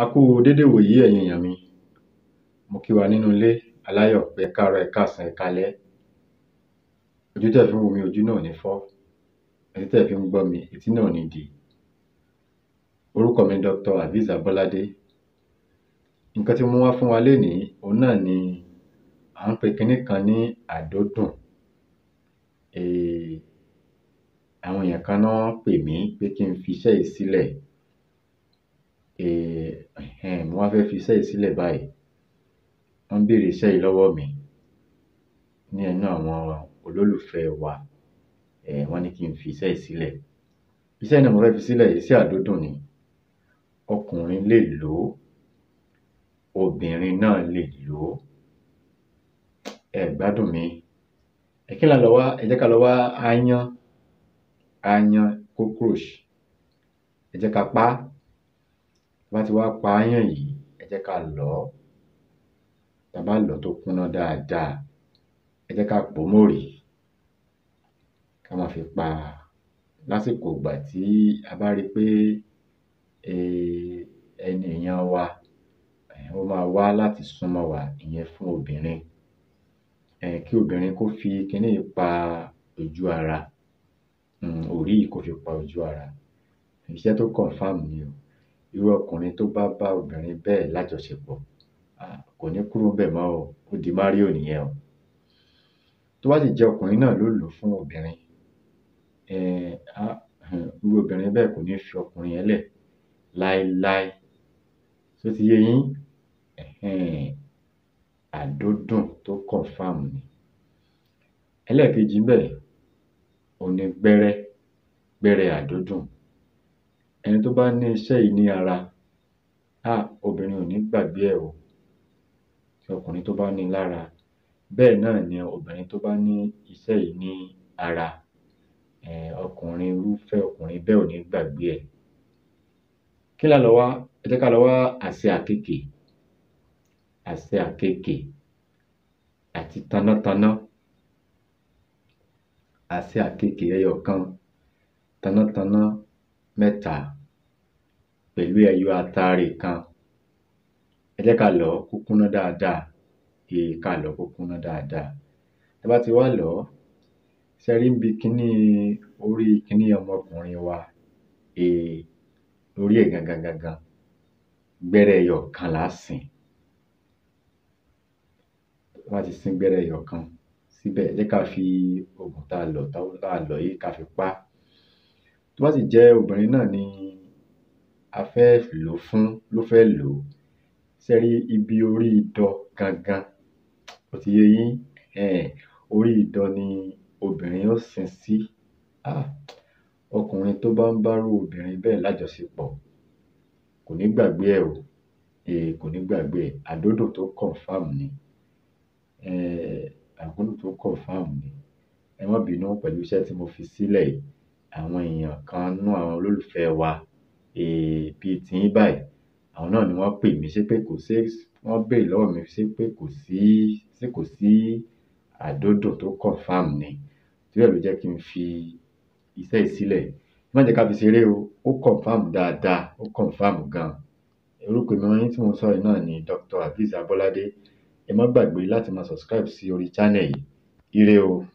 A kú u dédé ìwòyí ẹ̀yin èyàn mi. Mo kí wa nínú ilé aláyọ̀ pé ẹ káàárọ̀, ẹ káàsán, ẹ káalẹ́. Ojú tẹ́ ẹ̀ fi ń wò mí, ojú náà ò ní fọ́. Etí tẹ́ ẹ̀ fi ń gbọ́ mi, etí náà ò ní di. Orúkọ mi ni Dr. Hafiz Abọ́ládé. Nǹkan tí mo mú wá fún wa lénìí, òhun náà ni à ń pe kiní kan ní àdódùn. Àwọn èyàn kan ná pè mí pé kí n fi iṣẹ́ yìí sílẹ̀. Mo wá fẹ́ fi iṣẹ́ yìí sílẹ̀ báyìí. Wọ́n ń béèrè iṣẹ́ yìí lọ́wọ́ mi ní ẹnu àwọn olólùfẹ́ wa. Wọ́n ní kí n fi iṣẹ́ yìí sílẹ̀. Iṣẹ́ náà mo fẹ́ fi sílẹ̀ yìí, iṣẹ́ àdódùn ni. Ọkùnrin lè lò ó, obìnrin náà lè lò ó. Ẹ gbádùn mi. Kí là ń lọ wá? Ẹ jẹ́ ká lọ wá aáyán, aáyán cockroach. Ẹ jẹ́ ká pa á. Tá bá ti wá pa aáyán yìí, ẹ jẹ́ ká lọ̀ ọ́. Tá bá lọ̀ ọ́ tó kúnná dáadáa, ẹ jẹ́ ká pò ó mórìí, ká máa fi pa lásìkò ìgbà tí a bá rí pé ẹni èyàn wa ó máa wá láti súnmọ́ wa, ìyẹn fún obìnrin. Kí obìnrin kó fi kiní yìí pa ojú ara, òrí yìí kó fi pa ojú ara. Iṣẹ́ tó confirm ni o. Irú ọkùnrin tó bá bá obìnrin bẹ́ẹ̀ lájọṣepọ̀, kò ní kúrò ńbẹ̀ mọ́ o, ó di máríò nìyẹn o. Tó bá sì jẹ́ ọkùnrin náà ló lò ó fún obìnrin, irú obìnrin bẹ́ẹ̀ kò ní fi ọkùnrin yẹn lẹ̀ láéláé. Ṣó ti yé yín? Àdódùn tó confirm ni. Ẹlẹ́ẹ̀kejì ńbẹ̀, òhun ni gbẹ́rẹ́, gbẹ́rẹ́ àdódùn. Ẹni tó bá ní iṣẹ́ yìí ní ara, obìnrin ò ní gbàgbé ẹ̀ o. Ọkùnrin tó bá ní lára, bẹ́ẹ̀ náà ni obìnrin tó bá ní iṣẹ́ yìí ní ara, ọkùnrin, irúfẹ́ ọkùnrin bẹ́ẹ̀ ò ní gbàgbé ẹ̀. Kí là ń lọ wá? Ẹ jẹ́ ká lọ wá àsẹ àkekè, àsẹ àkekè àti tanátaná. Àsẹ àkekè ẹyọ kan, tanátaná mẹ́ta pẹ̀lú ẹyọ ataare kan. Ẹ jẹ́ ká lọ̀ ọ́ kó kúnná dáadáa, ká lọ̀ ọ́ kó kúnná dáadáa. Tá bá ti wá lọ̀ ọ́, ṣé ẹ rí níbi kiní orí kiní ọmọkùnrin wa, orí ẹ̀ gangan gangan, gbẹ́rẹ́ ẹyọ kan là á sín. Tá bá ti sín gbẹ́rẹ́ ẹyọ kan síbẹ̀, ẹ jẹ́ ká fi ògùn tá a lọ̀ yìí ká fi pá. Tó bá sì jẹ́ obìnrin náà ni a fẹ́ lò ó fún, ló fẹ́ lò ó, ṣé ẹ rí ibi orí idọ gangan, ó ti yé yín? Orí idọ ni obìnrin ó sín sí. Ọkùnrin tó bá ń bá irú obìnrin bẹ́ẹ̀ lájọṣepọ̀, kò ní gbàgbé ẹ̀ o, kò ní gbàgbé ẹ̀. Àdódùn tó confirm ni. Àdódùn tó confirm ni. Ẹ má bínú pẹ̀lú iṣẹ́ tí mo fi sílẹ̀ yìí. Àwọn èyàn kan nínú àwọn olólùfẹ́ wa, bíi tiyín báyìí, àwọn náà ni wọ́n pè mí ṣé pé kò sí, wọ́n béèrè lọ́wọ́ mi ṣé pé kò sí, ṣé kò sí àdódùn tó confirm ni. Torí ẹ̀ ló jẹ́ kí n fi iṣẹ́ yìí sílẹ̀. Ẹ má jẹ́ ká fi ṣeré o, ó confirm dáadáa, ó confirm gan. Orúkọ èmi ọmọ yín tí mò ń sọ̀rọ̀ yìí náà ni Dr. Hafiz Abọ́ládé. Ẹ má gbàgbé láti máa subscribe sí orí channel yìí. Ire o.